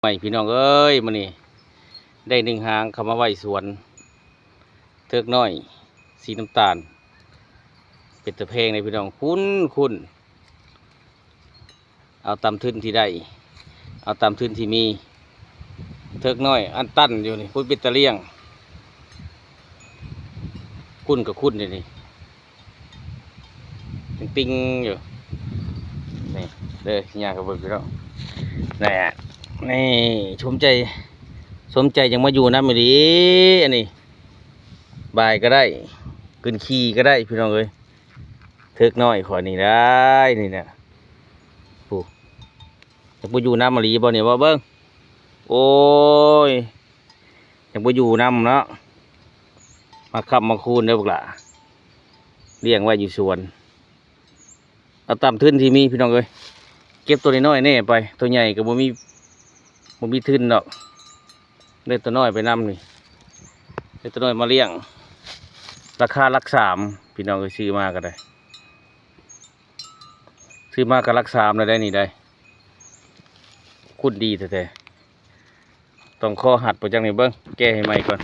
ໃໝ່ພີ່ນ້ອງເອີຍ ມື້ນີ້ໄດ້ໜຶ່ງຫາງເຂົ້າມາໄວ້ສວນ ເຖິກນ້ອຍສີນ້ຳຕານ ເປັນຕາແພງເດ້ພີ່ນ້ອງ. ຄຸນ ຄຸນ ເອົາຕາມທຶນທີ່ໄດ້ ເອົາຕາມທຶນທີ່ມີ. ເຖິກນ້ອຍອັນຕັນຢູ່ນີ້ ພຸ້ນເປັນຕາລ້ຽງ ຄຸນກໍຄຸນຢູ່ນີ້ ຕິງໆຢູ່ນີ້ເດີ. ຍ່າງເຂົ້າເບິ່ງພີ່ນ້ອງ ນີ້ ນີ້ ສົມໃຈ ສົມໃຈຈັ່ງມາຢູ່ນຳອີ່ຫຼີ ອັນນີ້ ບາຍກໍໄດ້ ຂຶ້ນຂີ່ກໍໄດ້ພີ່ນ້ອງເອີຍ. ເຖິກນ້ອຍຂ້ອຍນີ້ໄດ້ ນີ້ນະ ຜູ້ ຢາກບໍ່ຢູ່ນຳອີ່ຫຼີບໍ່ນີ້ ເວົ້າເບິ່ງ. ໂອ້ຍ ຢາກບໍ່ຢູ່ນຳເນາະ ມາຄ້ຳມາຄູນເດີບັກຫຼ້າ ລ້ຽງໄວ້ຢູ່ສວນ ເອົາຕາມທຶນທີ່ມີພີ່ນ້ອງເອີຍ. ເກັບຕົວນ້ອຍໆແດ່ໄປ ຕົວໃຫຍ່ກໍບໍ່ມີ ບໍ່ມີທຶນດອກ ໄດ້ຕົວນ້ອຍໄປນຳນີ້ ໄດ້ຕົວນ້ອຍມາລ້ຽງ ລາຄາຫຼັກສາມພີ່ນ້ອງເອີຍ. ຊື້ມາກໍໄດ້ ຊື້ມາກໍຫຼັກສາມແລ້ວໄດ໋ນີ້ໄດ໋ ຄຸນດີແທ້ໆ. ຕ້ອງຄໍຮັດບໍ່ຈັກນີ້ ເບິ່ງ ແກະໃຫ້ໃໝ່ກ່ອນ.